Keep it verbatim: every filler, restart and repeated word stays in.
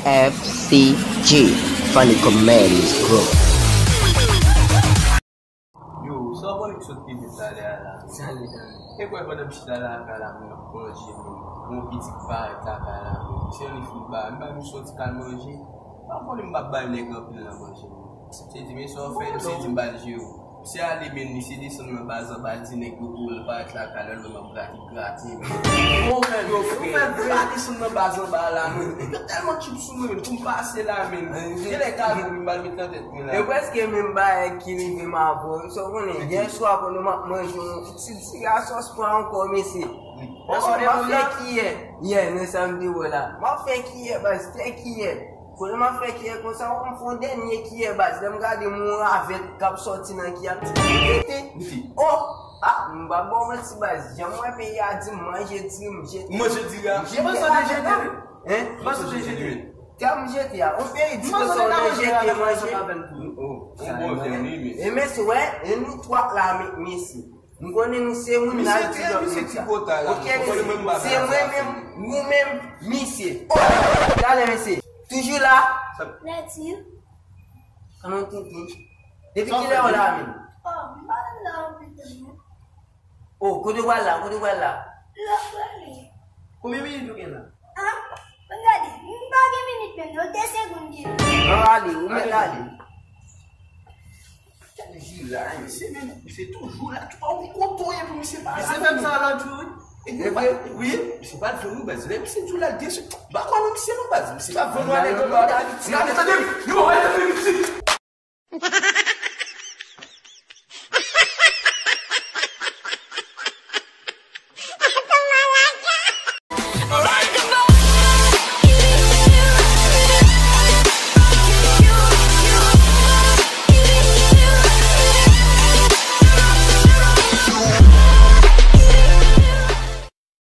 F C G, Funny Comedies Group. Yo, sa w konnen ki sot rive talè a la? Sa li tann? E kwè pandan m chita lakay la, mwen ap manje, mwen, yon pitit parèt lakay la, mwen. Se yon li fin ba, m ba m soti kal manje. Pa konnen m pa bay nèg anpil nan manje, mwen. Se di, men sa w fè, se di m ba l jere w. Se ale, men li se desann nan baz anba, di nèg yo pou l parèt lakay la, lè m ap grate, grate. Ou fè yo frè. Ou fè grate sou nan baz anba la, men. Yo tèlman tchup sou mwen, men pou m pase la, men. Genlè ka mwen, m ba l met nan tèt mwen la. E prèske menm bagay ki rive m avè w. Sa w konnen, yè swa pandan m ap manje yon ti tiga sòs pwa ankò, mesye. Paske m ap fè kiyè. Yè, nan sa m te wè la. M ap fè kiyè, baz, fè kiyè. Kounye m ap fè kiyè konsa, m fè yon dènye kiyè, baz. Lè m gade, m wè yon ravèt k ap sòti nan kiyè a, m di, "Rete." Oh! Ah, m pa ba w manti, baz. Jan m wè peyi a di, m manje diri, m jete. Manje diri a. M jete ravèt la. Hein? Manje diri. Tè m jete a. On peyi di konsa, w nan jete manje. Oh, sa bon, men. E mesye, wè, e nou twa la, men, mesye. M konnen nou se moun nan ti dòk misye. Ok, mesye. Se mwen menm, ou menm, misye. Oh! Talè, mesye. Toujou la? Lètil. Kòman toutou? Depi kilè w la menm? Oh, m pa la anpil tan non. Oh, kote w pral la? Kote w pral la? Lè w prale. Konbyen minit ou gen la? Ah, m gade, m pa gen minit menm non, de segonn gen. An ale, ou mèt ale. Gade jila, misye menm, misye toujou la. Ou konn tou ye pou misye pa la. Misye fè m sa lòt jou, wi. Epi, wi, misye pa t vann nou, baz. Lè misye di w la, l deside. M pa kwè nan misye non, baz. Misye pa vann nou a nèg anba la. Misye pa tande m. Yo, tande m, misye.